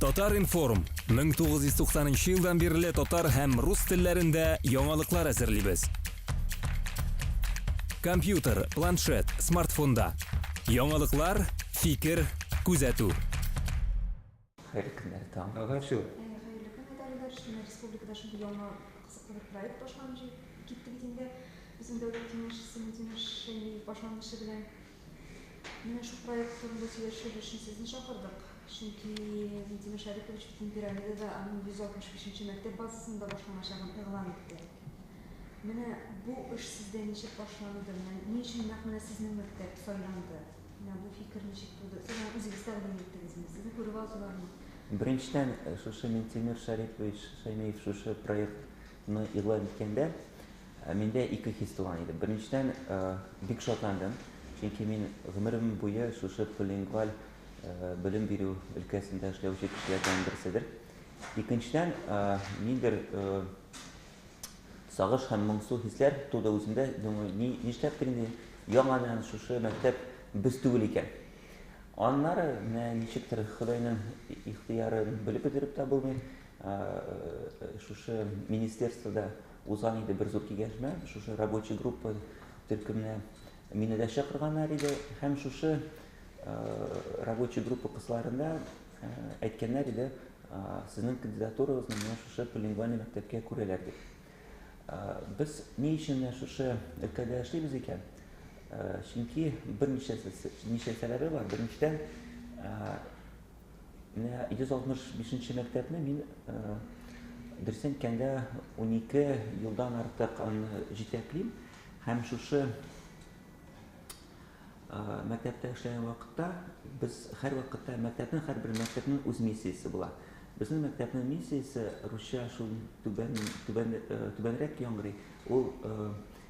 Татар-информ, 1990 нчы елдан бирле татар һәм рус телләрендә яңалыклар әзерлибез. Компьютер, планшет, смартфонда. Яңалыклар, фикер, күзәтү. Хәерле көннәр, таң. Ага, все. Хәерле көн, Виталий Ильич. Менә республикада шундый яңа кызыклы бер проект башланып китте бит инде. Безнең Дәүләт Киңәшчесе Минтимер Шәймиев башлангычы белән. Менә шул проект турында сөйләшер өчен сезне чакырдык. Чөнки Минтимер Шәрипович бөтен пирамидада аның 165 нче мәктәп базасында башланачагын игълан итте. Менә бу эш сездә ничек башланды? Менә ни өчен нәкъ менә сезнең мәктәп сайланды? Менә бу фикер ничек туды? Сез аны үзегез тәкъдим иттегезме? Сезне күреп алдылармы? Беренчедән, шушы Минтимер Шәрипович Шәймиев шушы проектны игълан иткәндә, Миндә ике хис туган иде. Беренчедән, бик шатландым, чөнки мин гомерем буе шушы полилингваль белем бирү өлкәсендә эшләүче кешеләрдән берседер. Икенчедән, ниндидер сагыш һәм моңсу хисләр туды үземдә. Думаю, ни, нишләптер инде яңадан шушы мәктәп без түгел икән. Аннары менә ничектер Ходайның ихтыярын белеп бетереп тә булмый. Шушы министерствода Узган иде бер зур киңәшмә, шушы рабочий группа төркеменә мине дә чакырганнар иде һәм шушы рабочий группа кысаларында әйткәннәр иде, сезнең кандидатурагызны менә шушы полилингвальный мәктәпкә күрәләр дип. Без ни өчен менә шушы өлкәдә эшлибез икән? Чөнки берничә ничә сәбәбе бар. Беренчедән, Менә 165 нче мәктәпне мин дөресен әйткәндә 12 елдан артык аны җитәклим һәм шушы мәктәптә эшләгән вакытта без һәрвакытта мәктәпнең һәрбер мәктәпнең үз миссиясе була. Безнең мәктәпнең миссиясе русча шул түбән түбән түбәнрәк яңгырый. Ул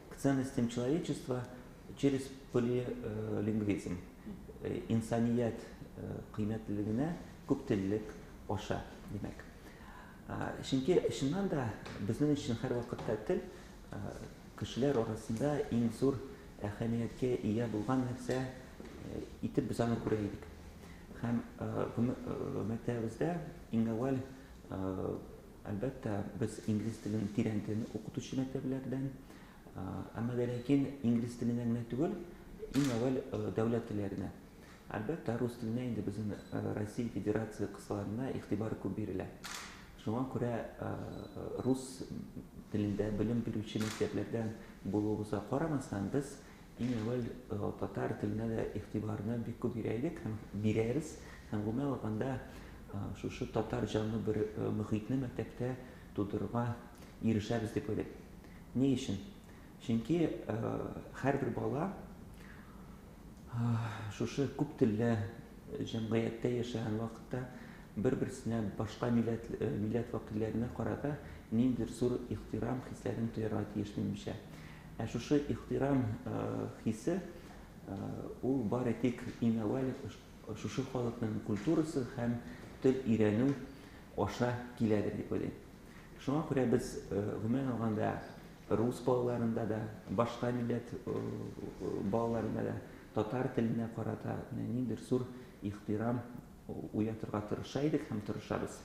к ценностям человечества через полилингвизм. Инсаният кыйммәтлелегенә күптеллелек аша, димәк. Чөнки чыннан да безнең өчен һәрвакытта тел кешеләр арасында иң зур әһәмияткә ия булган нәрсә итеп без аны күрә идек. Һәм мәктәбебездә иң әүвәл, әлбәттә, без инглиз телен тирәнтен укытучы мәктәпләрдән. Әмма дә ләкин инглиз теленә генә түгел, иң әүвәл дәүләт телләренә. Әлбәттә, рус теленә инде безнең Россия Федерация кысаларында игътибар күп бирелә. Шуңа күрә рус телендә белем бирүче мәктәпләрдән булуыбызга карамастан, без иң әүвәл татар теленә дә игътибарны бик күп бирә идек һәм бирәбез. Һәм гомумән алганда, шушы татар җанлы бер мохитне мәктәптә тудыруга ирешәбез дип уйлыйм. Ни өчен? Чөнки һәрбер бала шушы күп телле җәмгыятьтә яшәгән вакытта бер-берсенә башка милләт, милләт вәкилләренә карата ниндидер зур ихтирам хисләрен тоярга тиеш, минемчә. Ә шушы ихтирам хисе ул бары тик иң әүвәл шушы халыкның культурасы һәм тел өйрәнү аша киләдер дип уйлыйм. Шуңа күрә без, гомумән алганда, рус балаларында да, башка милләт балаларында да татар теленә карата ниндидер зур ихтирам уятырга тырыша идек һәм тырышабыз.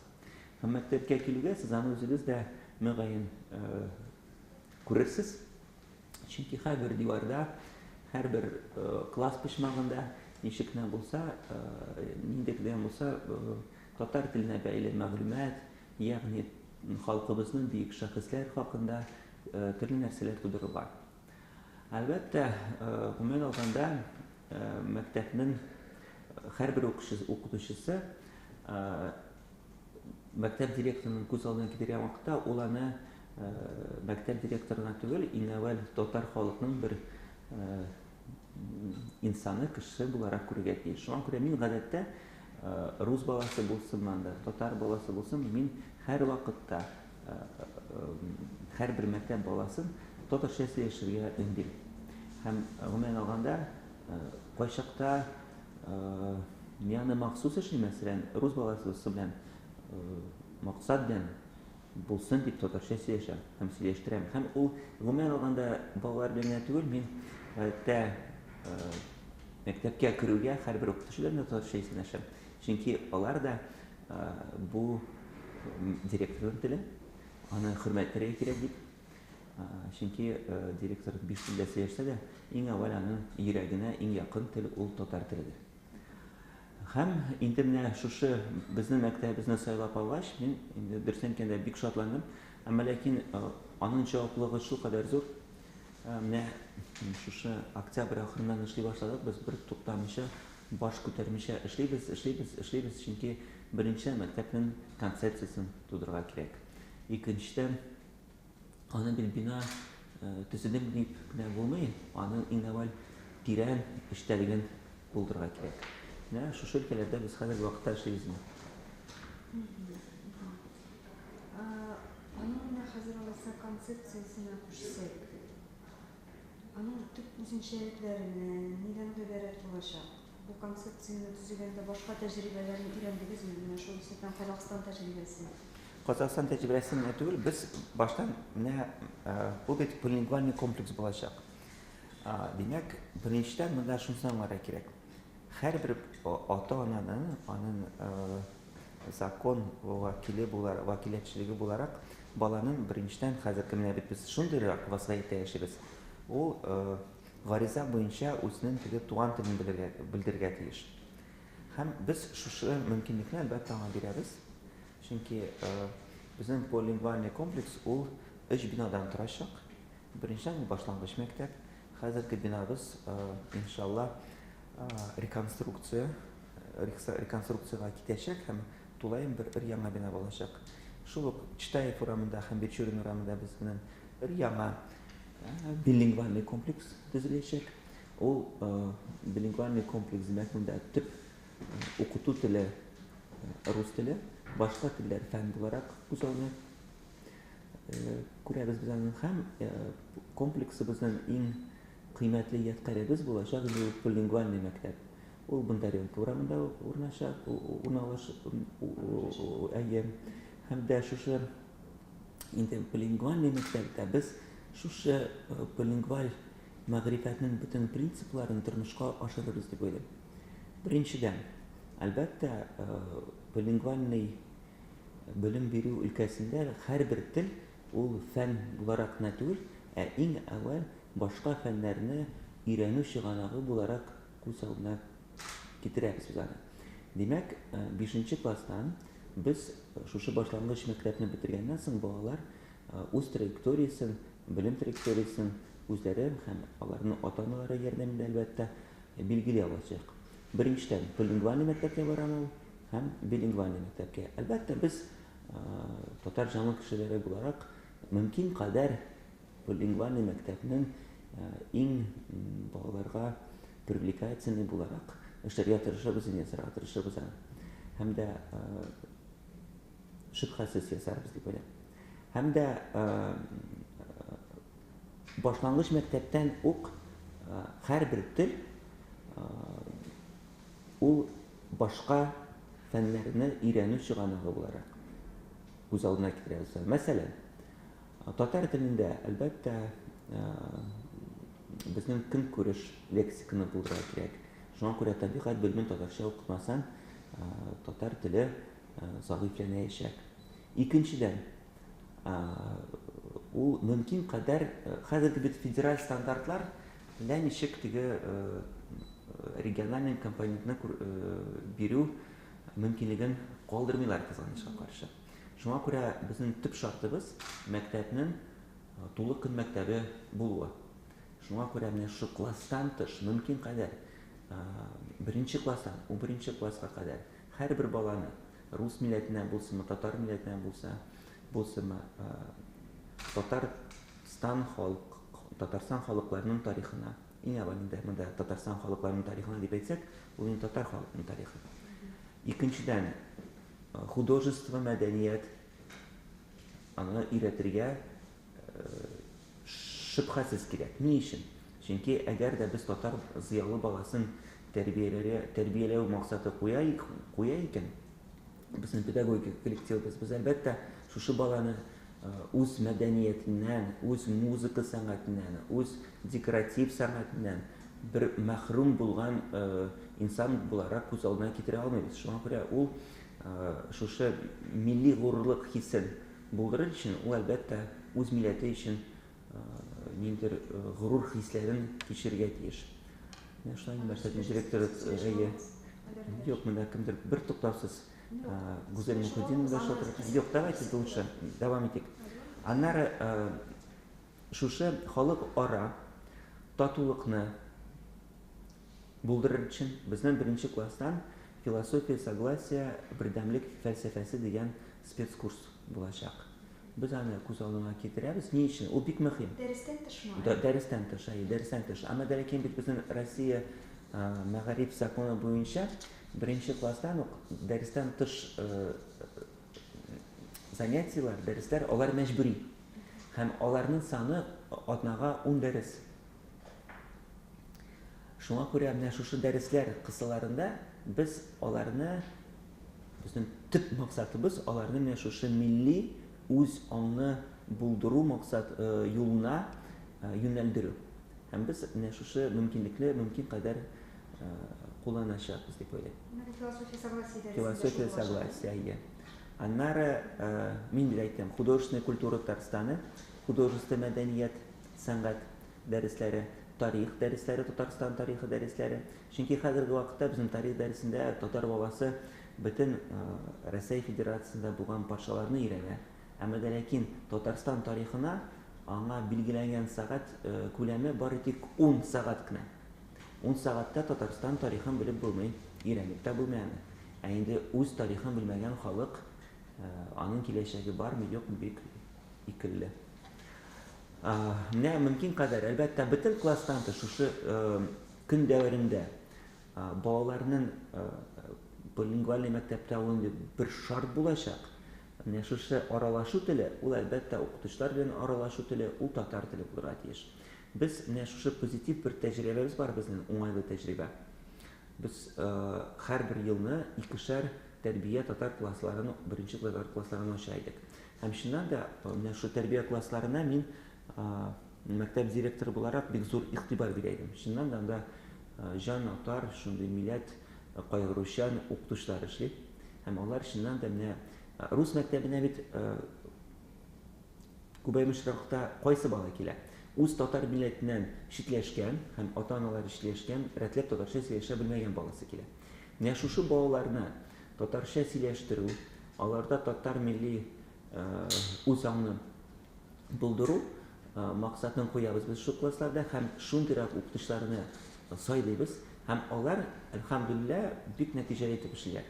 Һәм мәктәпкә килүгә сез аны үзегез дә, мөгаен, күрерсез. Чөнки һәрбер диварда, һәрбер класс почмагында ничек кенә булса, нинди генә булса татар теленә бәйле мәгълүмат, Ягъни халкыбызның бөек шәхесләр хакында төрле нәрсәләр тудырылган. Әлбәттә, гомумән алганда, мәктәпнең һәрбер укытучысы мәктәп директорының күз алдына китергән вакытта ул аны мәктәп директорына түгел, иң әүвәл татар халыкның бер инсаны, кешесе буларак күрергә тиеш. Шуңа күрә мин гадәттә рус баласы булсынмы анда, татар баласы булсынмы, мин һәрвакытта һәрбер мәктәп баласын татарча сөйләшергә өндим. Һәм гомумән алганда, кайчакта мин аны махсус эшлим, мәсәлән, рус баласы белән максат белән булсын дип татарча сөйләшәм һәм сөйләштерәм. Һәм ул гомумән алганда балалар белән генә түгел, мин гадәттә мәктәпкә керүгә һәрбер укытучы белән дә татарча исәнләшәм. Чөнки алар да бу директорның теле, аны хөрмәт итәргә кирәк дип. Чөнки директор биш телдә сөйләшсә дә, иң әүвәл аның йөрәгенә иң якын тел ул татар теледер. Һәм инде менә шушы безнең мәктәбебезне сайлап алгач, мин инде дөресен әйткәндә бик шатландым. Әмма ләкин аның җаваплылыгы шулкадәр зур. Менә шушы октябрь ахырыннан эшли башладык, без бер туктамыйча, баш күтәрмичә эшлибез, эшлибез, эшлибез, чөнки беренчедән мәктәпнең концепциясен тудырырга кирәк. Икенчедән, аны бит бина төзедем дип кенә булмый, аның иң әүвәл тирән эчтәлеген булдырырга кирәк. Менә шушы өлкәләрдә без хәзерге вакытта эшлибез инде. Аның менә хәзер алайса концепциясенә күчсәк, аның төп үзенчәлекләре менә нидән гыйбарәт булачак? Бу концепцияне төзегәндә башка тәҗрибәләрне өйрәндегезме? Менә шул исәптән Казахстан тәҗрибәсен. Казахстан тәҗрибәсен генә түгел, без баштан менә бу бит полилингвальный комплекс булачак. Димәк, беренчедән монда шунысын аңларга кирәк. Һәрбер ата-ананың аның закон вәкиле булар, вәкиләтчелеге буларак, баланың беренчедән хәзерге менә бит без шундыйрак вазгыятьтә яшибез. Ул гариза буенча үзенең теге туган телен белергә, белдерергә тиеш. Һәм без шушы мөмкинлекне әлбәттә аңа бирәбез. Чөнки безнең полилингвальный комплекс ул өч бинадан торачак. Беренчедән ул башлангыч мәктәп. Хәзерге бинабыз, иншалла, реконструкция, реконструкциягә китәчәк һәм тулаем бер өр-яңа бина булачак. Шул ук Читаев урамында һәм Бичурин урамында безнең өр-яңа билингвальный комплекс төзеләчәк. Ул билингвальный комплекс, димәк, монда төп укыту теле рус теле, башка телләр фән буларак күз алдына күрәбез без аны һәм комплексыбызның иң кыйммәтле ядкаребез булачак инде ул полилингвальный мәктәп. Ул Бондаренко урамында урнаша, урналаш, әйе. Һәм дә шушы инде полилингвальный мәктәптә без шушы полилингваль мәгърифәтнең бөтен принципларын тормышка ашырырбыз дип уйлыйм. Беренчедән, әлбәттә, полилингвальный Белем бирү өлкәсендә һәрбер тел ул фән буларак кына түгел, ә иң әүвәл башка фәннәрне өйрәнү чыганагы буларак күз алдына китерәбез без аны. Димәк, бишенче класстан без шушы башлангыч мәктәпне бетергәннән соң балалар үз траекториясен, белем траекториясен үзләре һәм аларның ата-аналары ярдәмендә, әлбәттә, билгели алачак. Беренчедән, полилингвальный мәктәпкә барамы ул, Һәм билингвальный мәктәпкә. Әлбәттә, без татар җанлы кешеләре буларак мөмкин кадәр полилингвальный мәктәпнең иң балаларга привлекательный буларак эшләргә тырышабыз, ясарга тырышабыз аны. Һәм дә шөбһәсез ясарбыз дип уйлыйм. Һәм дә башлангыч мәктәптән ук һәрбер тел Ул башка фәннәрне өйрәнү чыганагы буларак күз алдына китерәбез. Мәсәлән, татар телендә, әлбәттә, безнең көнкүреш лексиканы булдырырга кирәк. Шуңа күрә табигать белемен татарча укытмасаң, татар теле зәгыйфьләнәячәк. Икенчедән, ул мөмкин кадәр хәзерге бит федераль стандартлар әллә ничек теге региональный компонентны бирү мөмкинлеген калдырмыйлар кызганычка каршы. Шуңа күрә безнең төп шартыбыз мәктәпнең тулы көн мәктәбе булуы. Шуңа күрә менә шушы класстан тыш мөмкин кадәр беренче класстан унберенче класска кадәр һәрбер баланы рус милләтеннән булсынмы, татар милләтеннән булса, булсынмы, Татарстан халык, Татарстан халыкларының тарихына, иң әүвәл инде монда Татарстан халыкларының тарихына дип әйтсәк, ул инде татар халкының тарихы. Икенчедән, художество, мәдәният аны өйрәтергә шөбһәсез кирәк. Ни өчен? Чөнки әгәр дә без татар зыялы баласын тәрбияләргә, тәрбияләү максаты куя, куя икән, безнең педагогик коллективыбыз, без әлбәттә шушы баланы үз мәдәниятеннән, үз музыка сәнгатеннән, үз декоратив сәнгатеннән бер мәхрүм булган инсан буларак күз алдына китерә алмыйбыз. Шуңа күрә ул шушы милли горурлык хисен булдырыр өчен, ул, әлбәттә, үз милләте өчен ниндидер горур хисләрен кичерергә тиеш. Менә шулай инде мәктәпнең директоры, әйе. Юк, монда кемдер бер туктаусыз Гүзәл Мөхетдинова да шалтырата. Юк, давайте лучше дәвам итик. Аннары шушы халык ара татулыкны булдырыр өчен безнең беренче класстан Философия согласия, бердәмлек фәлсәфәсе дигән спецкурс булачак. Без аны күз алдына китерәбез. Ни өчен? Ул бик мөһим. Дәрестән тышмы? Дәрестән тыш, әйе, дәрестән тыш. Әмма дә ләкин бит безнең Россия мәгариф законы буенча беренче класстан ук дәрестән тыш занятиеләр, дәресләр алар мәҗбүри. Һәм аларның саны атнага 10 дәрес. Шуңа күрә менә шушы дәресләр кысаларында без аларны, безнең төп максатыбыз аларны менә шушы милли үз аңны булдыру максат юлына юнәлдерү. Һәм без менә шушы мөмкинлекне мөмкин кадәр кулланачакбыз дип уйлыйм. Менә философия согласия дәресендә Философия согласия, әйе. Аннары мин бит әйттем, художественная культура Татарстана, художество мәдәният, сәнгать дәресләре, тарих дәресләре, Татарстан тарихы дәресләре. Чөнки хәзерге вакытта безнең тарих дәресендә татар баласы бөтен Рәсәй Федерациясендә булган патшаларны өйрәнә. Әмма дә ләкин Татарстан тарихына аңа билгеләнгән сәгать күләме бары тик 10 сәгать кенә. 10 сәгатьтә Татарстан тарихын белеп булмый, өйрәнеп тә булмый аны. Ә инде үз тарихын белмәгән халык, аның киләчәге бармы, юкмы, бик икелле. Менә мөмкин кадәр, әлбәттә, бөтен класстан тыш шушы көн дәверендә балаларның полилингвальный мәктәптә ул инде бер шарт булачак. Менә шушы аралашу теле, ул әлбәттә укытучылар белән аралашу теле, ул татар теле булырга тиеш. Без менә шушы позитив бер тәҗрибәбез бар безнең, уңайлы тәҗрибә. Без һәрбер елны икешәр тәрбия татар классларын, беренче татар классларын ача идек. Һәм чыннан да менә шушы тәрбия классларына мин мәктәп директоры буларак бик зур игътибар бирә идем. Чыннан да анда җан атар, шундый милләт кайгыручан укытучылар эшли. Һәм алар чыннан да менә рус мәктәбенә бит күбәймеш очракта кайсы бала килә? Үз татар милләтеннән читләшкән һәм ата-аналары читләшкән, рәтләп татарча сөйләшә белмәгән баласы килә. Менә шушы балаларны татарча сөйләштерү, аларда татар милли үзаңны булдыру максатын куябыз без шул классларда һәм шундыйрак укытучыларны сайлыйбыз һәм алар, әлхәмдүлилләһ, бик нәтиҗәле итеп эшлиләр.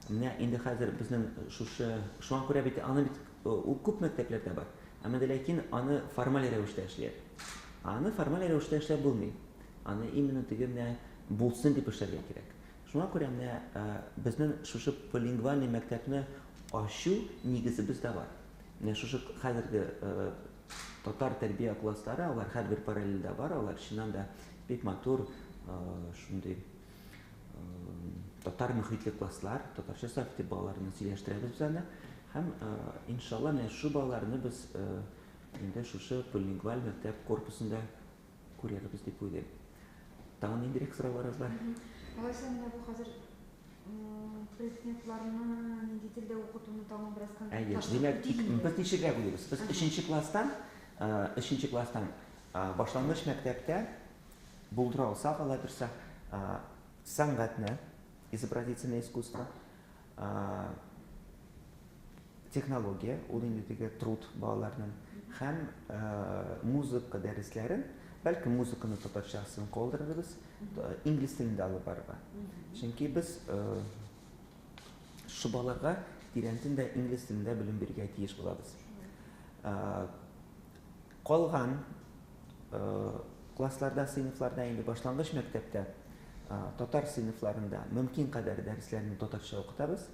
Менә инде хәзер безнең шушы, шуңа күрә бит аны бит ул күп мәктәпләрдә бар. Әмма дә ләкин аны формаль рәвештә эшлиләр. Аны формаль рәвештә эшләп булмый. Аны именно теге менә булсын дип эшләргә кирәк. Шуңа күрә менә безнең шушы полилингвальный мәктәпне ачу нигезебез дә бар. Менә шушы хәзерге татар тәрбия класслары, алар һәрбер параллельдә бар, алар чыннан да бик матур шундый татар мөхитле класслар, татарча саф итеп балаларны сөйләштерәбез без анда. Һәм иншалла менә шушы балаларны без инде шушы полилингваль мәктәп корпусында күрербез дип уйлыйм. Тагын ниндирәк сорауларыгыз бар? Алайса менә бу хәзер предметларны нинди телдә укытуны тагын бераз Әйе, димәк, без ничегрәк уйлыйбыз? Без өченче класстан, өченче класстан башлангыч мәктәптә булдыра алсак, Алла бирсә, сәнгатьне, изобразительное искусство, технология, ул инде теге труд балаларның, һәм музыка дәресләрен, бәлки музыканы татарчасын калдырырбыз, инглиз телендә алып барырга. Чөнки без шушы балаларга тирәнтен дә инглиз телендә белем бирергә тиеш булабыз. Калган классларда, сыйныфларда инде башлангыч мәктәптә татар сыйныфларында мөмкин кадәр дәресләрне татарча укытабыз.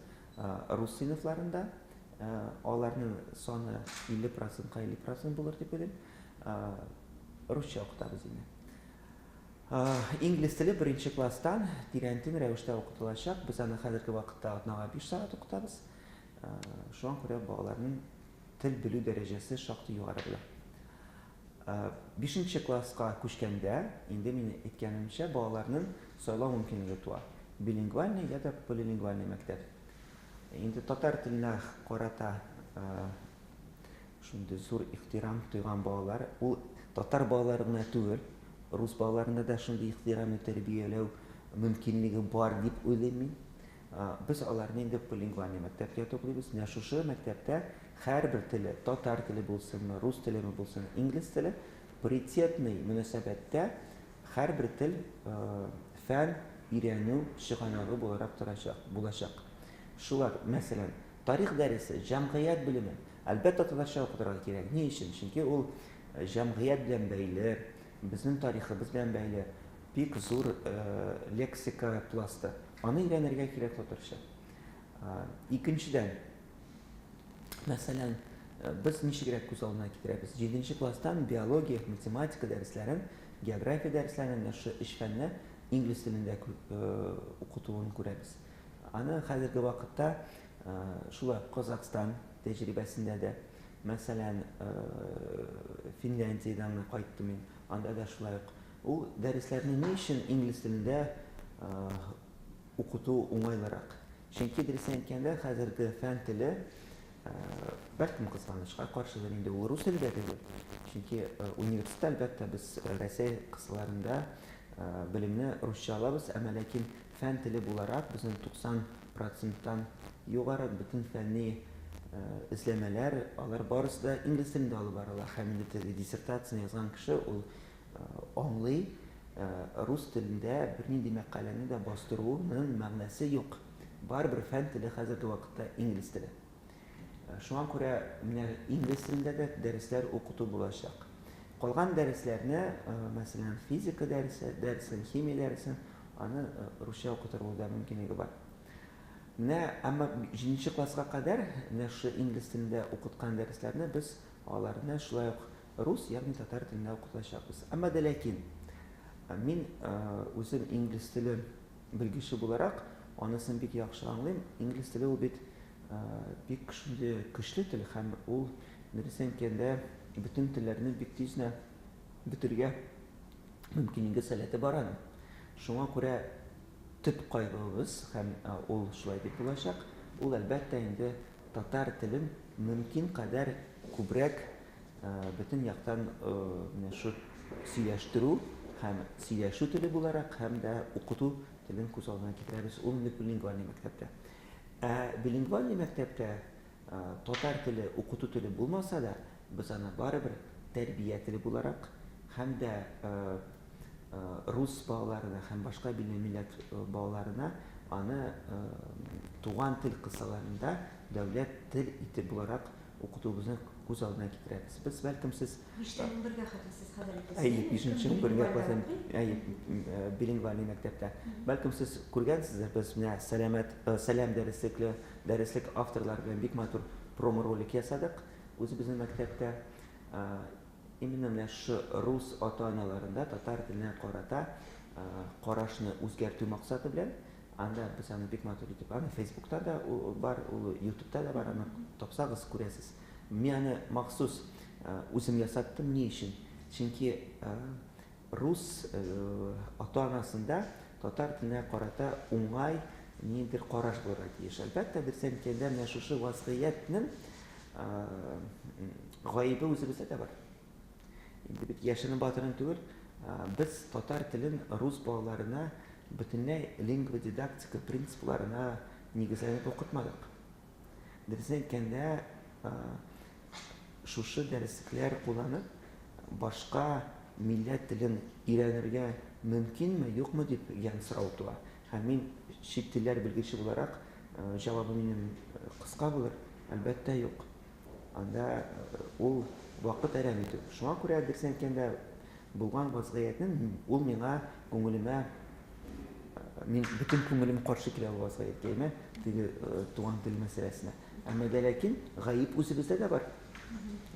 Рус сыйныфларында аларның саны 50 процентка 50 процент булыр дип уйлыйм. Русча укытабыз инде. Инглиз теле беренче класстан тирәнтен рәвештә укытылачак. Без аны хәзерге вакытта атнага 5 сәгать укытабыз. Шуңа күрә балаларның тел белү дәрәҗәсе шактый югары була. Бишенче класска күчкәндә, инде мин әйткәнемчә, балаларның сайлау мөмкинлеге туа. Билингвальный я да полилингвальный мәктәп. Инде татар теленә карата шундый зур ихтирам тойган балалар, ул татар балалары гына түгел, рус балаларында да шундый ихтирамны тәрбияләү мөмкинлеге бар дип уйлыйм мин. Без аларны инде полингвальный мәктәпкә туплыйбыз. Менә шушы мәктәптә һәрбер теле, татар теле булсынмы, рус телеме булсын, инглиз теле, паритетный мөнәсәбәттә һәрбер тел фән өйрәнү чыганагы буларак торачак, булачак. Шулар, мәсәлән, тарих дәресе, җәмгыять белеме, әлбәттә, татарча укытырга кирәк. Ни өчен? Чөнки ул җәмгыять белән бәйле, безнең тарихыбыз белән бәйле бик зур лексика пласты. Аны өйрәнергә кирәк татарча. Икенчедән, мәсәлән, без ничегрәк күз алдына китерәбез? Җиденче класстан биология, математика дәресләрен, география дәресләрен, менә шушы өч фәнне инглиз телендә укытуын күрәбез. Аны хәзерге вакытта шулай Казахстан тәҗрибәсендә дә, мәсәлән, Финляндиядән генә кайттым мин, анда да шулай ук. Ул дәресләрне ни өчен инглиз телендә укыту уңайлырак? Чөнки, дөресен әйткәндә, хәзерге фән теле, бәлкем кызганычка каршыдыр инде, ул рус теле дә түгел. Чөнки университетта, әлбәттә, без Рәсәй кысаларында белемне русча алабыз, әмма ләкин фән теле буларак безнең 90 проценттан югары бөтен фәнни эзләмәләр, алар барысы да инглиз телендә алып барыла. Һәм инде теге диссертацияне язган кеше ул аңлый, рус телендә бернинди мәкаләне дә бастыруның мәгънәсе юк. Барыбер фән теле хәзерге вакытта инглиз теле. Шуңа күрә менә инглиз телендә дә дәресләр укыту булачак. Калган дәресләрне, мәсәлән, физика дәресе, дәресен, химия дәресен, аны русча укытырга да мөмкинлеге бар. Менә, әмма җиденче класска кадәр менә шушы инглиз телендә укыткан дәресләрне без аларны шулай ук Рус, ягъни татар телендә укытачакбыз. Әмма дә ләкин мин үзем инглиз теле белгече буларак, анысын бик яхшы аңлыйм. Инглиз теле ул бит бик шундый көчле тел һәм ул, дөресен әйткәндә, бөтен телләрне бик тиз генә бөтергә мөмкинлеге, сәләте бар аның. Шуңа күрә төп кайгыбыз һәм ул шулай дип булачак, ул әлбәттә инде татар телен мөмкин кадәр күбрәк бөтен яктан менә шу сөйләштерү һәм сөйләшү теле буларак һәм дә укыту телен күз алдына китерәбез. Ул инде билингвальный мәктәптә. Ә билингвальный мәктәптә татар теле укыту теле булмаса да, без аны барыбер тәрбия теле буларак һәм дә рус балаларына һәм башка милләт балаларына аны туган тел кысаларында дәүләт тел итеп буларак укытуыбызны күз алдына китерәбез. Без, бәлкем, сез... Биштән унбергә хәтле сез хәбәр итәсез. Әйе, бишенче унбергә хәтле, әйе, билингвальный мәктәптә. Бәлкем, сез күргәнсездер, без менә сәламәт, сәлам дәреслекле, дәреслек авторлары белән бик матур промо-ролик ясадык үзебезнең мәктәптә. Именно менә шушы рус ата-аналарында татар теленә карата карашны үзгәртү максаты белән. Анда без аны бик матур итеп, аны Фейсбукта да бар, ул Ютубта да бар, аны тапсагыз күрәсез. Мин аны махсус үзем ясаттым, ни өчен? Чөнки рус ата-анасында татар теленә карата уңай ниндидер караш булырга тиеш. Әлбәттә, дөресен әйткәндә, менә шушы вазгыятьнең гаебе үзебездә дә бар. Инде бит яшерен батырын түгел, без татар телен рус балаларына бөтенләй лингводидактика принципларына нигезләнеп укытмадык. Дөресен әйткәндә, шушы дәреслекләр кулланып, башка милләт телен өйрәнергә мөмкинме, юкмы дип дигән сорау туа. Һәм мин чит телләр белгече буларак, җавабым минем кыска булыр, әлбәттә, юк. Анда ул вакыт әрәм итү. Шуңа күрә, дөресен әйткәндә, булган вазгыятьнең ул миңа күңелемә мин бөтен күңелем каршы килә ул вазгыятькә, әйме, теге туган тел мәсьәләсенә. Әмма дә ләкин гаеп үзебездә дә бар.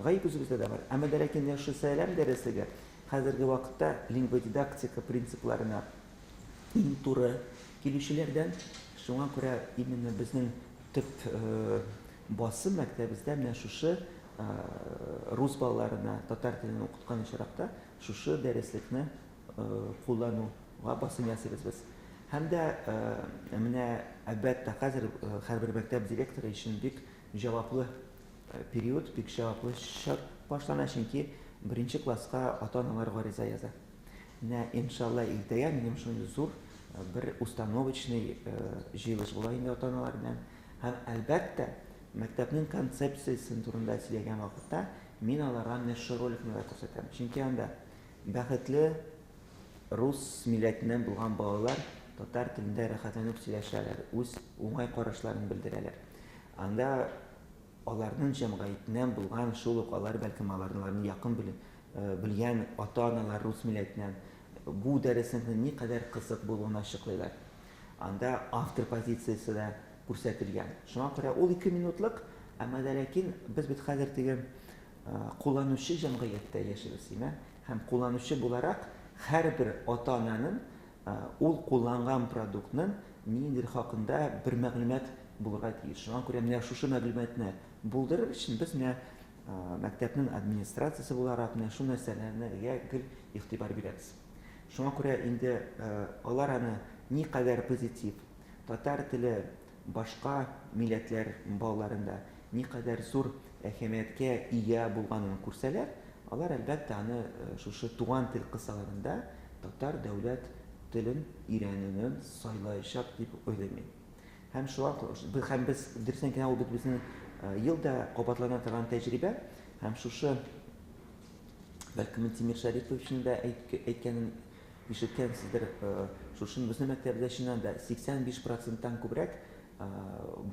Гаеп үзебездә дә бар. Әмма дә ләкин менә шушы сәлам дәреслеге хәзерге вакытта лингводидактика принципларына иң туры килүчеләрдән. Шуңа күрә именно безнең төп Басым мәктәбездә менә шушы рус балаларына татар телен укыткан очракта шушы дәреслекне куллануга басым ясыйбыз без. Һәм дә менә, әлбәттә, хәзер һәрбер мәктәп директоры өчен бик җаваплы период, бик җаваплы чор башлана, чөнки беренче класска ата-аналар гариза яза. Менә, иншалла, иртәгә минем шундый зур бер установочный җыелыш була инде ата-аналар белән. Һәм, әлбәттә, мәктәпнең концепциясен турында сөйләгән вакытта мин аларга менә шушы роликны да күрсәтәм. Чөнки анда бәхетле рус милләтеннән булган балалар татар телендә рәхәтләнеп сөйләшәләр, үз уңай карашларын белдерәләр. Анда аларның җәмгыятеннән булган шул ук алар, бәлкем, аларны якын белгән ата-аналар рус милләтеннән бу дәреснең никадәр кызык булуын ачыклыйлар. Анда автор позициясе дә күрсәтелгән. Шуңа күрә ул 2 минутлык, әмма дә ләкин без бит хәзер теге кулланучы җәмгыятьтә яшибез, димә? Һәм кулланучы буларак һәрбер ата-ананың ул кулланган продуктның ниндидер хакында бер мәгълүмат булырга тиеш. Шуңа күрә менә шушы мәгълүматны булдырыр өчен без менә мәктәпнең администрациясе буларак менә шул нәрсәләргә гел игътибар бирәбез. Шуңа күрә инде алар аны никадәр позитив, татар теле башка милләтләр балаларында никадәр зур әһәмияткә ия булганын күрсәләр, алар, әлбәттә, аны шушы туган тел кысаларында татар дәүләт телен өйрәнүне сайлаячак дип уйлыйм мин. Һәм шуңа һәм без, дөресен генә, ул бит безнең ел да кабатлана торган тәҗрибә, һәм шушы, бәлкем, Минтимер Шәриповичның да әйткәнен Ишеткәнсездер, шушы безнең мәктәптә чыннан да 85 проценттан күбрәк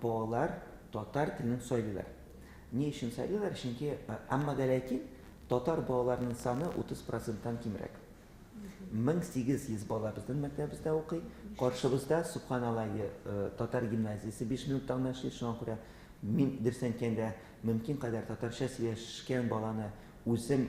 балалар татар телен сайлыйлар. Ни өчен сайлыйлар? Чөнки, әмма дә ләкин татар балаларының саны 30 проценттан кимрәк. 1800 бала безнең мәктәбебездә укый. Каршыбызда, субханалла, татар гимназиясе 5 минутта гына эшли. Шуңа күрә мин, дөресен әйткәндә, мөмкин кадәр татарча сөйләшкән баланы Үзем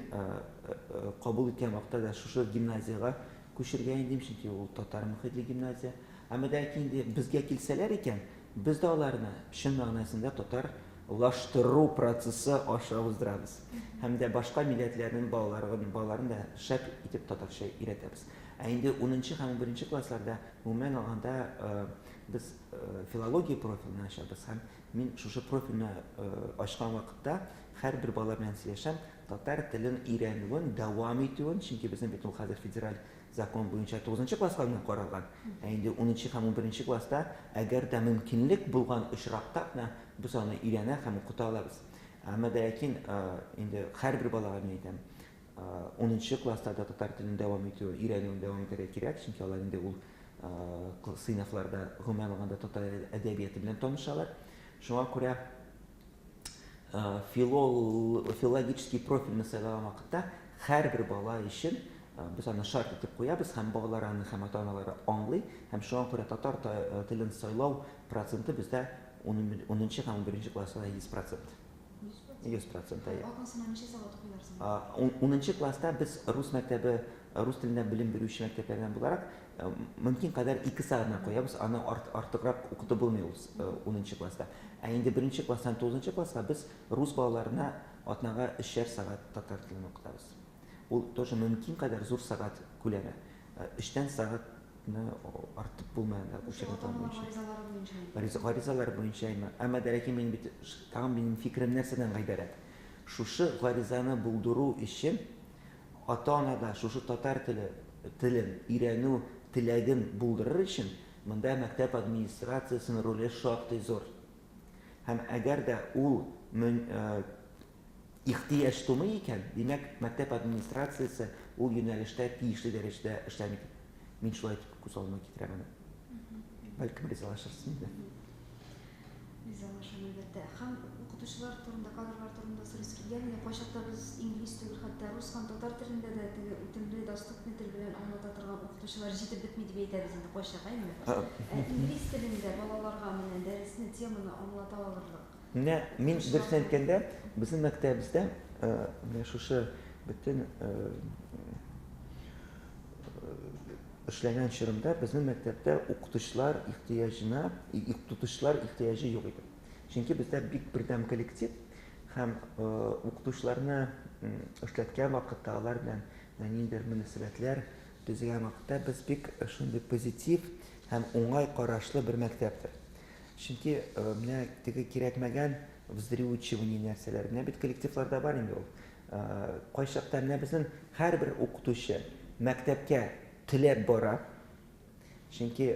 кабул иткән вакытта да шушы гимназиягә күчергән идем, чөнки ул татар мөхитле гимназия. Әмма дә инде безгә килсәләр икән, без дә аларны чын мәгънәсендә татарлаштыру процессы аша уздырабыз. Һәм дә башка милләтләрнең балаларын, балаларын да шәп итеп татарча өйрәтәбез. Ә инде унынчы һәм унберенче классларда, гомумән алганда, без филология профилен ачабыз һәм мин шушы профильне ачкан вакытта Һәрбер бала белән сөйләшәм, татар телен өйрәнүен дәвам итүен, чөнки безнең бит ул хәзер федераль закон буенча тугызынчы класска гына каралган. Ә инде унынчы һәм унберенче класста, әгәр дә мөмкинлек булган очракта гына без аны өйрәнә һәм укыта алабыз. Әмма дә ләкин инде һәрбер балага мин әйтәм, унынчы класста да татар телен дәвам итү, өйрәнүен дәвам итәргә кирәк, чөнки алар инде ул сыйныфларда гомумән алганда татар әдәбияты белән танышалар. Шуңа күрә филол, филологический профильне сайлаган вакытта һәрбер бала өчен без аны шарт итеп куябыз һәм балалар аны һәм ата-аналары аңлый һәм шуңа күрә татар телен сайлау проценты бездә унынчы һәм унберенче класста 100 процент. 100 процент, әйе. Атнасына ничә сәгать укыйлар соң? Унынчы класста без рус мәктәбе, рус телендә белем бирүче мәктәпләрдән буларак, мөмкин кадәр 2 сәгатьне куябыз, аны артыграк укытып булмый ул унынчы класста. Ә инде беренче класстан тугызынчы класска без рус балаларына атнага өчәр сәгать татар телен укытабыз. Ул тоже мөмкин кадәр зур сәгать күләме. Өчтән сәгатьне артып булмый анда учебный план буенча. Гаризалары буенча. Гаризалар буенча әмма. Әмма дә ләкин мин бит тагын минем фикерем нәрсәдән гыйбарәт? Шушы гаризаны булдыру өчен ата-анада шушы татар теле телен өйрәнү теләген булдырыр өчен Монда мәктәп администрациясенең роле шактый зур. Һәм әгәр дә ул ихтыяҗ тумый икән, димәк, мәктәп администрациясе ул юнәлештә тиешле дәрәҗәдә эшләми дип, мин шулай итеп күз алдыма китерәм аны. Бәлкем, ризалашырсыз инде. Ризалашам, әлбәттә. Һәм укытучылар турында, кадрлар турында сорыйсы килгән иде. Кайчакта без инглиз түгел, хәтта рус һәм татар телендә дә теге үтемле, доступный тел белән аңлата торган укытучылар җитеп бетми дип әйтәбез инде кайчак, әйеме? Ә инглиз телендә балаларга менә дәресне, теманы аңлата алырлык Менә мин дөресен әйткәндә, безнең мәктәбебездә менә шушы бөтен Эшләгән чорымда безнең мәктәптә укытучылар ихтыяҗына, укытучылар ихтыяҗы юк иде. Чөнки бездә бик бердәм коллектив һәм укытучыларны эшләткән вакытта алар белән ниндидер мөнәсәбәтләр төзегән вакытта без бик шундый позитив һәм уңай карашлы бер мәктәптер. Чөнки менә теге кирәкмәгән вздрючивание нәрсәләр, менә бит коллективларда бар инде ул. Кайчакта менә безнең һәрбер укытучы мәктәпкә теләп бара, чөнки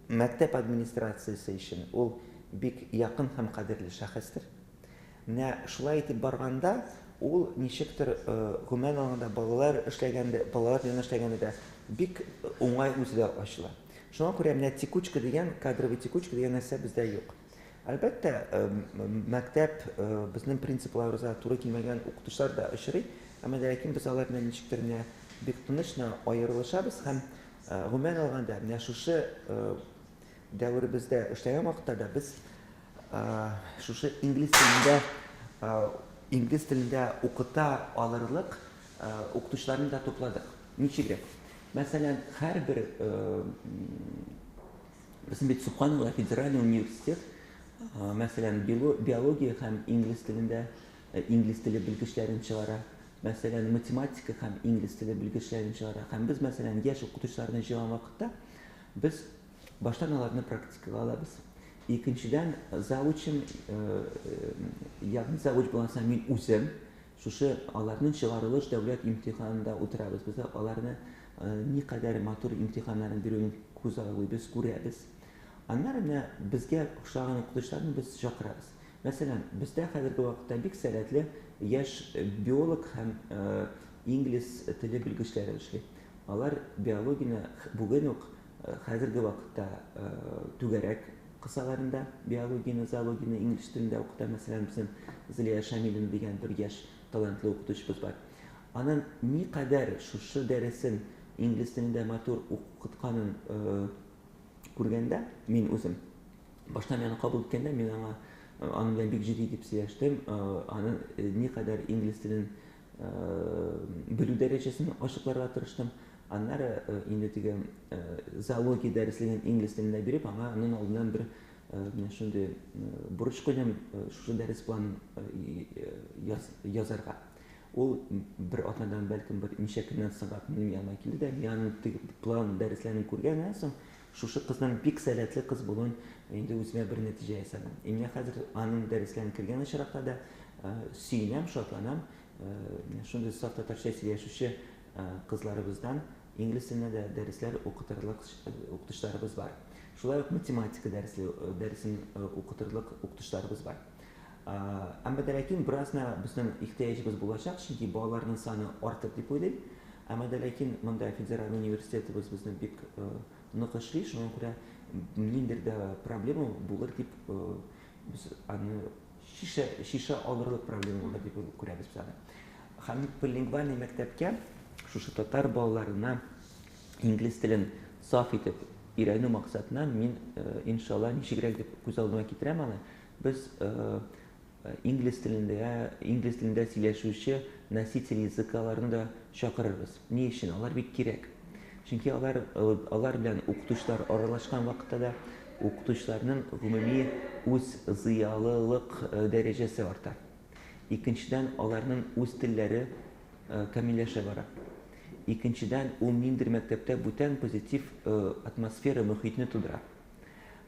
мәктәп администрациясе өчен ул бик якын һәм кадерле шәхестер. Менә шулай итеп барганда, ул ничектер, гомумән алганда, балалар эшләгәндә, балалар белән эшләгәндә дә бик уңай үзе дә ачыла. Шуңа күрә менә текучка дигән, кадровый текучка дигән нәрсә бездә юк. Әлбәттә, мәктәп безнең принципларыбызга туры килмәгән укытучылар да очрый, әмма дә ләкин без алар белән ничектер менә бик тыныч кына аерылышабыз һәм, гомумән алганда, менә шушы дәверебездә эшләгән вакытта да без шушы инглиз телендә инглиз телендә укыта алырлык укытучыларны да тупладык. Ничегрәк? Мәсәлән, һәрбер безнең бит Субханалла федеральный университет, мәсәлән, биология һәм инглиз телендә инглиз теле белгечләрен чыгара. Мәсәлән, математика һәм инглиз теле белгечләрен чыгара. Һәм без, мәсәлән, яшь укытучыларны җыйган вакытта без баштан аларны практикага алабыз. Икенчедән, завучым, ягъни завуч булган мин үзем шушы аларның чыгарылыш дәүләт имтиханында утырабыз. Без аларны никадәр матур имтиханнарын бирүен күзаллыйбыз, күрәбез. Аннары менә безгә охшаган укытучыларны без чакырабыз. Мәсәлән, бездә хәзерге вакытта бик сәләтле яшь биолог һәм инглиз теле белгечләре эшли. Алар биологияне бүген үк хәзерге вакытта түгәрәк кысаларында биологияне, зоологияне инглиз телендә укыта. Мәсәлән, безнең Зөлия Шамилина дигән бер яшь талантлы укытучыбыз бар. Аның никадәр шушы дәресен инглиз телендә матур укытканын күргәндә, мин үзем башта мин аны кабул иткәндә, мин аңа аның белән бик җитди дип сөйләштем. Аның никадәр инглиз телен белү дәрәҗәсен ачыкларга тырыштым. Аннары инде теге зоология дәреслеген инглиз телендә биреп, аңа аның алдыннан бер менә шундый бурыч куйдым, шушы дәрес планын язарга. Ул бер атнадан, бәлкем, бер ничә көннән соңрак минем яныма килде дә, мин аның теге план дәресләрен күргәннән соң, шушы кызның бик сәләтле кыз булуын инде үземә бер нәтиҗә ясадым. И менә хәзер аның дәресләрен кергән очракта да сөенәм, шатланам. Менә шундый саф татарча сөйләшүче кызларыбыздан инглиз теленә дә дәресләр укытырлык укытучыларыбыз бар. Шулай ук математика дәресле дәресен укытырлык укытучыларыбыз бар. Әмма дә ләкин бераз гына безнең ихтыяҗыбыз булачак, чөнки балаларның саны артыр дип уйлыйм. Әмма дә ләкин монда федераль университетыбыз безне бик нык эшли, шуңа күрә ниндидер дә проблема булыр дип без аны шешә, шешә алырлык проблема булыр дип күрәбез без аны. Һәм полилингвальный мәктәпкә шушы татар балаларына инглиз телен саф итеп өйрәнү максатыннан мин, иншалла, ничегрәк дип күз алдыма китерәм аны. Без инглиз телендә, инглиз телендә сөйләшүче носитель языкаларны да чакырырбыз. Ни өчен? Алар бик кирәк. Чөнки алар, алар белән укытучылар аралашкан вакытта да укытучыларның гомуми үз зыялылык дәрәҗәсе арта. Икенчедән, аларның үз телләре камилләшә бара. Икенчедән, ул ниндидер мәктәптә бүтән позитив атмосфера, мөхитне тудыра.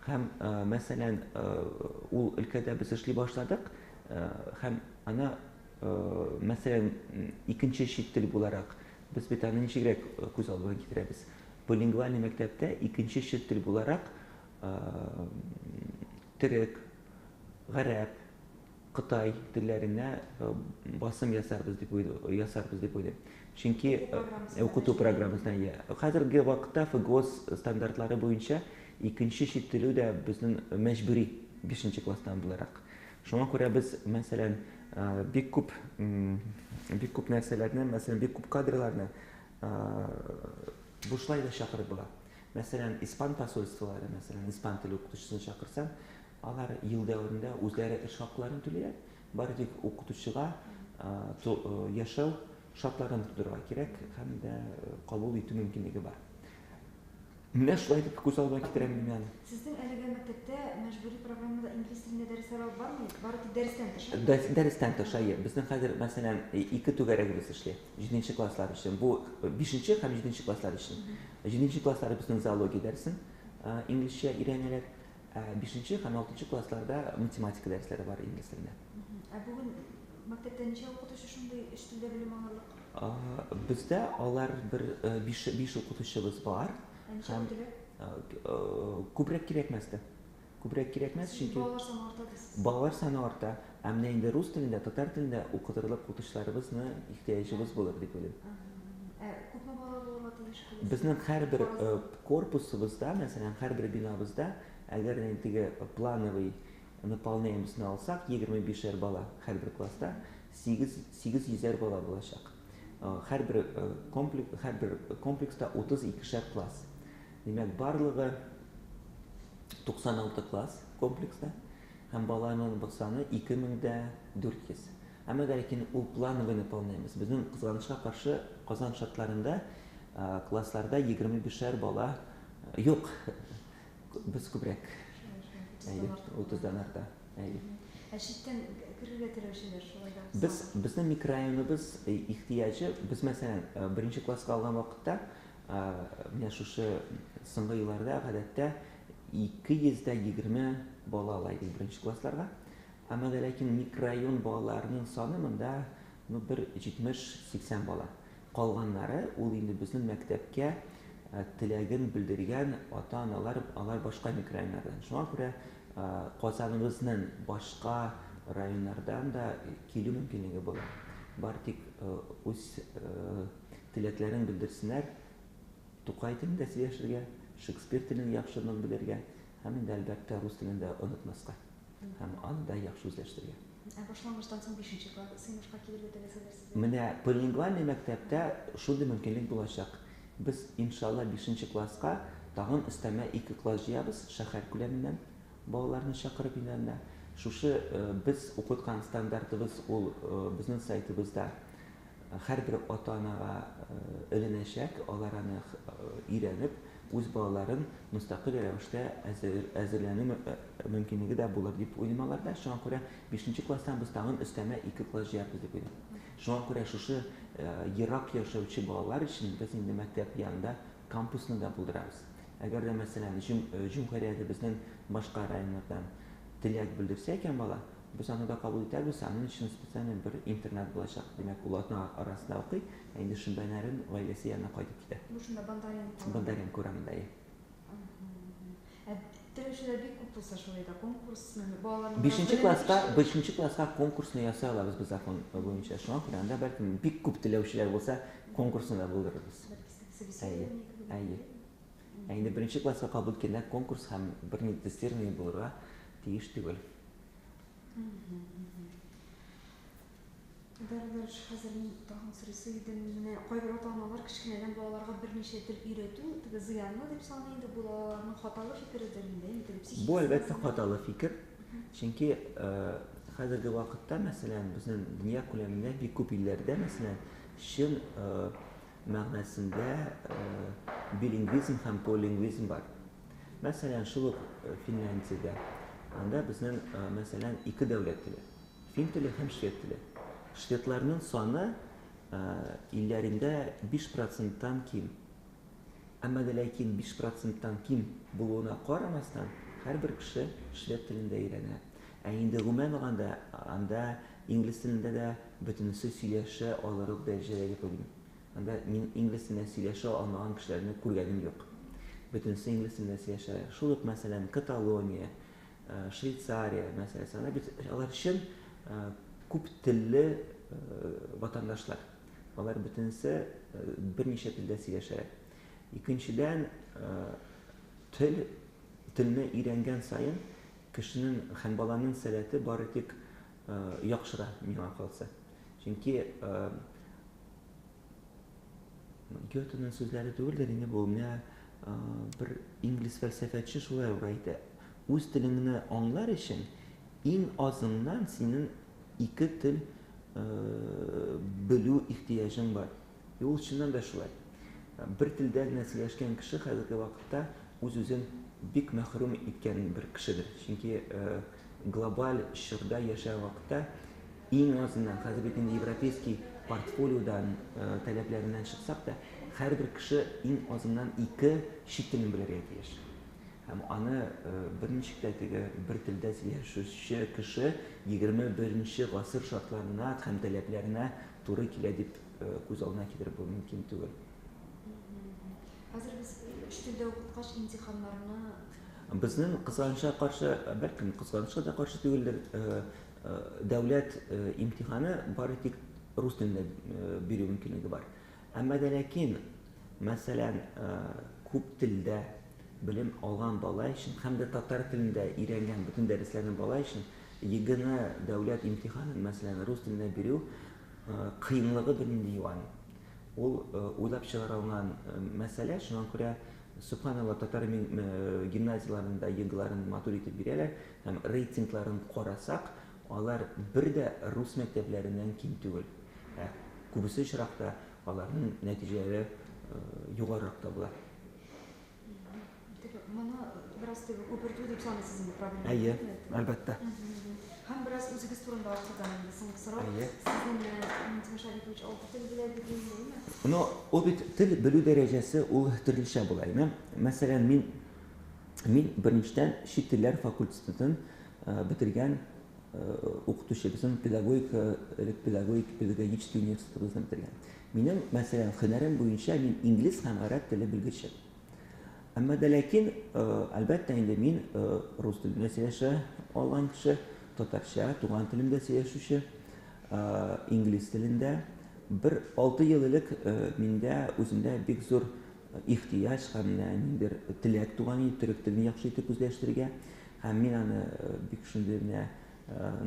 Һәм, мәсәлән, ул өлкәдә без эшли башладык, һәм ана, мәсәлән, икенче чит тел буларак, без бит аны ничегрәк күз алдына китерәбез? Полингвальный мәктәптә икенче чит тел буларак төрек, гарәп, Кытай телләренә басым ясарбыз дип ясарбыз дип уйлыйм. Чөнки укыту программасына ия. Хәзерге вакытта ФГОС стандартлары буенча икенче чит теле дә безнең мәҗбүри 5 класстан буларак. Шуңа күрә без, мәсәлән, бик күп бик күп нәрсәләрне, мәсәлән, бик күп кадрларны бушлай да чакырып була. Мәсәлән, испан посольстволары, мәсәлән, испан теле укытучысын чакырсаң, Алар ел дәверендә үзләре эш хакларын түлиләр, бары тик укытучыга яшәү шартларын тудырырга кирәк һәм дә кабул итү мөмкинлеге бар. Менә шулай итеп күз алдыма китерәм мин аны. Сезнең әлеге мәктәптә мәҗбүри программада инглиз телендә дәресләр алып бармый, бары тик дәрестән тыш, әйе? Дәрестән тыш, әйе. Безнең хәзер, мәсәлән, ике түгәрәгебез эшли. Җиденче класслар өчен. Бу бишенче һәм җиденче класслар өчен. Җиденче класслар безнең зоология дәресен инглизчә өйрәнәләр. Ә бишенче һәм алтынчы классларда математика дәресләре бар инглиз телендә. Ә бүген мәктәптә ничә укытучы шундый өч телдә белем алырлык? Бездә алар бер биш укытучыбыз бар. Ә ничә Һәм теләк? күбрәк кирәкмәс тә. Күбрәк кирәкмәс, Чөнки чөнки балалар саны арта дисез. Балалар саны арта. Ә менә инде рус телендә, татар телендә укытырлык укытучыларыбызны ихтыяҗыбыз булыр дип уйлыйм. Ә күпме бала булырга тиеш киләсе? Безнең һәрбер корпусыбызда, мәсәлән, һәрбер бинабызда, әгәр инде теге плановый наполняемостьны алсак, 25-әр бала һәрбер класста, 8 800-әр бала булачак. Һәрбер комплекс, һәрбер комплекста 32-шәр класс. Димәк, барлыгы 96 класс комплекста һәм баланың саны 2400. Әмма дә ләкин ул плановый наполняемость. Безнең, кызганычка каршы, Казан шартларында классларда 25-әр бала юк. Без күбрәк. Әйе, 30-дан арта. Әйе. Ә читтән керергә теләүчеләр шулай да? Без, безнең микрорайоныбыз ихтыяҗы, без, мәсәлән, беренче класска алган вакытта, менә шушы соңгы елларда гадәттә 220 бала ала идек беренче классларга. Әмма дә ләкин микрорайон балаларының саны монда, ну, бер 70-80 бала. Калганнары ул инде безнең мәктәпкә теләген белдергән ата-аналар, алар башка микрорайоннардан. Шуңа күрә Казаныбызның башка районнардан да килү мөмкинлеге була. Бар тик үз теләкләрен белдерсеннәр, Тукай телендә сөйләшергә, Шекспир телен яхшы нык белергә һәм инде, әлбәттә, рус телен дә онытмаска һәм аны да яхшы үзләштерергә. Ә башлангычтан соң бишенче сыйныфка килергә теләсәләр сезгә? Менә полилингвальный мәктәптә шундый мөмкинлек булачак. Без, иншалла, бишенче класска тагын өстәмә ике класс җыябыз, шәһәр күләменнән балаларны чакырып инде анда. Шушы без укыткан стандартыбыз ул безнең сайтыбызда һәрбер ата-анага эленәчәк, алар аны өйрәнеп, үз балаларын мөстәкыйль рәвештә әзерләнү мөмкинлеге дә булыр дип уйлыйм аларда. Шуңа күрә бишенче класстан без тагын өстәмә ике класс җыярбыз дип уйлыйм. Шуңа күрә шушы ерак яшәүче балалар өчен без инде мәктәп янында кампусны да булдырабыз. Әгәр дә, мәсәлән, җөмһүриятебезнең башка районнардан теләк белдерсә икән бала, Без аны да кабул итәбез, аның өчен специально бер интернат булачак. Димәк, ул атна арасында укый, ә инде шимбәнәрен гаиләсе янына кайтып китә. Бу шунда Бондаренко. Бондаренко урамында, әйе. Ә теләүчеләр бик күп булса шулай да конкурсны балаларның Бишенче класска, бишенче класска конкурсны ясый алабыз без закон буенча. Шуңа күрә анда бәлкем бик күп теләүчеләр булса, конкурсны да булдырырбыз. Әйе. Әйе. Ә инде беренче класска кабул иткәндә конкурс һәм бернинди тестирование булырга тиеш түгел. Бәрбер, хәзер мин тагын сорыйсы идем. Менә кайбер ата-аналар кечкенәдән балаларга берничә тел өйрәтү теге зыянлы дип саный инде. Бу балаларның хаталы фикередер инде, әйе, теге психикасы. Бу, әлбәттә, хаталы фикер. Чөнки хәзерге вакытта, мәсәлән, безнең дөнья күләмендә бик күп илләрдә, мәсәлән, чын мәгънәсендә билингвизм һәм полилингвизм бар. Мәсәлән, шул ук Финляндиядә, анда безнең, мәсәлән, ике дәүләт теле, фин теле һәм швед теле. Шведларның саны илләрендә 5 проценттан ким. Әмма дә ләкин 5 проценттан ким булуына карамастан, һәрбер кеше швед телен дә өйрәнә. Ә инде гомумән алганда, анда инглиз телендә дә бөтенесе сөйләшә алырлык дәрәҗәдә дип уйлыйм. Анда мин инглиз телендә сөйләшә алмаган кешеләрне күргәнем юк. Бөтенесе инглиз телендә сөйләшә. Шул ук, мәсәлән, Каталония, Швейцария мәсьәләсе. Анда бит алар чын күп телле ватандашлар. Алар бөтенесе берничә телдә сөйләшәләр. Икенчедән, тел, телне өйрәнгән саен кешенең һәм баланың сәләте бары тик яхшыра, миңа калса. Чөнки Гётеның сүзләре түгелдер инде бу, менә бер инглиз фәлсәфәче шулай ук әйтә. Үз телеңне аңлар өчен иң азыннан синең ике тел белү ихтыяҗың бар. И ул чыннан да шулай. Бер телдә генә сөйләшкән кеше хәзерге вакытта үз-үзен бик мәхрүм иткән бер кешедер. Чөнки глобаль чорда яшәгән вакытта иң азыннан, хәзер бит инде европейский портфолиодан таләпләреннән чыксак та, һәрбер кеше иң азыннан ике чит телен белергә тиеш. Һәм аны берничек тә теге бер телдә сөйләшүче кеше 21 гасыр шартларына һәм таләпләренә туры килә дип күз алдына китереп бу мөмкин түгел. Хәзер без өч телдә укыткач имтиханнарны Безнең кызганычка каршы, бәлкем кызганычка да каршы түгелдер, дәүләт имтиханы бары тик рус телендә бирү мөмкинлеге бар. Әмма дә ләкин, мәсәлән, күп телдә белем алган бала өчен һәм дә татар телендә өйрәнгән бөтен дәресләрне бала өчен ЕГЭны дәүләт имтиханын, мәсәлән, рус телендә бирү кыенлыгы бернинди юк аның. Ул уйлап чыгарылган мәсьәлә, шуңа күрә, сөбханалла, татар гимназияләрендә ЕГЭларын матур итеп бирәләр һәм рейтингларын карасак, алар бер дә рус мәктәпләреннән ким түгел. Ә күбесе очракта аларның нәтиҗәләре югарырак та була. Теге моны бераз теге күпертү дип саныйсыз инде проблема. Әйе, әлбәттә. Һәм бераз үзегез турында ахырдан инде соңгы сорау. Әйе. Сезнең менә Минтимер Шәрипович алты тел белә бит инде, әйеме? Но ул бит тел белү дәрәҗәсе ул төрлечә була, әйеме? Мәсәлән, мин мин беренчедән чит телләр факультетын бетергән укытучы, безнең педагогика, элек педагогик, педагогический университетыбызны бетергән. Минем, мәсәлән, һөнәрем буенча мин инглиз һәм гарәп теле белгече. Әмма дә ләкин, әлбәттә инде мин рус телендә сөйләшә алган кеше, татарча, туган телемдә сөйләшүче, инглиз телендә. Бер 6 ел элек миндә үземдә бик зур ихтыяҗ һәм менә ниндидер теләк туган иде төрек телен яхшы итеп үзләштерергә. Һәм мин аны бик шундый менә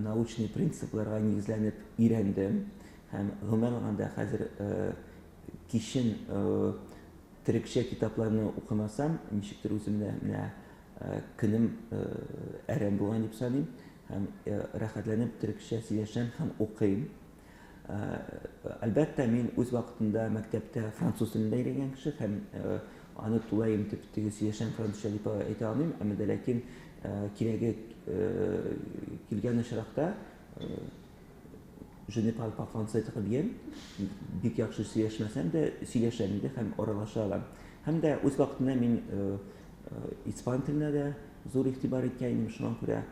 научный принципларга нигезләнеп өйрәндем. Һәм гомумән алганда хәзер кичен төрекчә китапларны укымасам, ничектер үземне менә көнем әрәм булган дип саныйм. Һәм рәхәтләнеп төрекчә сөйләшәм һәм укыйм. Әлбәттә, мин үз вакытында мәктәптә француз телен дә өйрәнгән кеше һәм аны тулаем дип теге сөйләшәм французча дип әйтә алмыйм, әмма дә ләкин кирәге килгән очракта je ne parle pas français très bien, бик яхшы сөйләшмәсәм дә сөйләшәм инде һәм аралаша алам. Һәм дә үз вакытында мин испан теленә дә зур игътибар иткән идем, шуңа күрә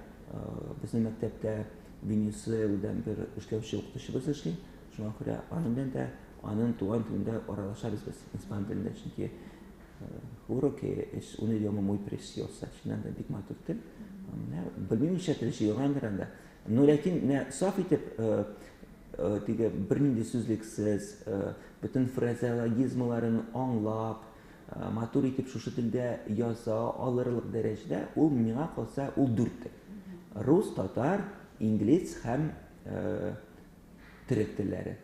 безнең мәктәптә Венесуэладан бер эшләүче укытучыбыз эшли. Шуңа күрә аның белән дә аның туган телендә аралашабыз без, испан телендә, чөнки juro que es un idioma muy preciosa, чыннан да бик матур тел. Менә белмим ничә тел җыелгандыр анда. Но ләкин менә саф итеп теге бернинди сүзлексез, бөтен фразеологизмаларын аңлап, матур итеп шушы телдә яза алырлык дәрәҗәдә, ул миңа калса, ул дүрт тел. Рус, татар, инглиз һәм төрек телләре.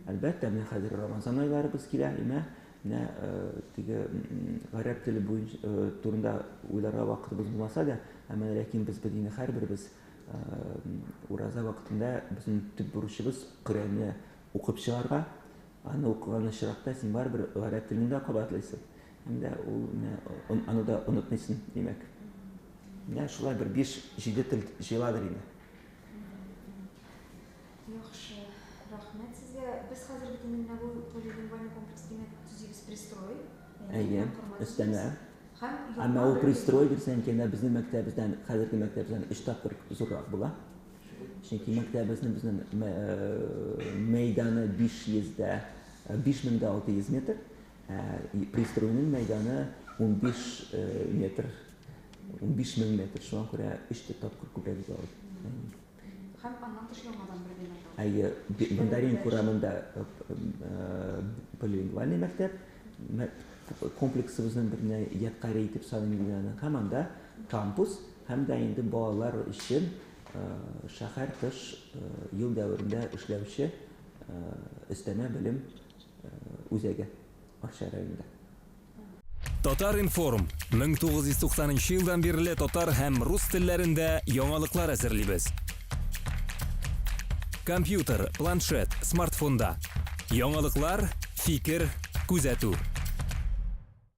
Әлбәттә, менә хәзер Рамазан айларыбыз килә, имә, менә теге гарәп теле буенча турында уйларга вакытыбыз булмаса да, әмма ләкин без бит инде һәрберебез ураза вакытында безнең төп бурычыбыз Коръәнне укып чыгарга. Аны укыган очракта син барыбер гарәп телен дә кабатлыйсың. Һәм дә ул менә аны да онытмыйсың, димәк. Менә шулай бер 5-7 тел җыеладыр инде. Яхшы, рәхмәт сезгә. Без хәзер бит инде менә бу полилингвальный комплекс димәк төзибез пристрой. Әйе, өстәмә. Һәм Әмма ул пристрой дисәң икән, безнең мәктәбебездән, хәзерге мәктәбебездән өч тапкыр зуррак була. Чөнки мәктәбебезнең безнең мәйданы 500 дә 5600 метр, ә пристройның мәйданы 15 метр, 15 мең метр. Шуңа күрә өч тапкыр күбрәк була. Һәм аннан тыш яңадан бер бина тагын. Әйе, Бондаренко урамында полилингвальный мәктәп комплексыбызның беренә ядкаре итеп саныйм мин аны. Һәм анда кампус, һәм дә инде балалар өчен шәһәр тыш ел дәверендә эшләүче өстәмә белем үзәге Арча районында. Татар-информ, 1990 нчы елдан бирле татар һәм рус телләрендә яңалыклар әзерлибез. Компьютер, планшет, смартфонда. Яңалыклар, фикер, күзәтү.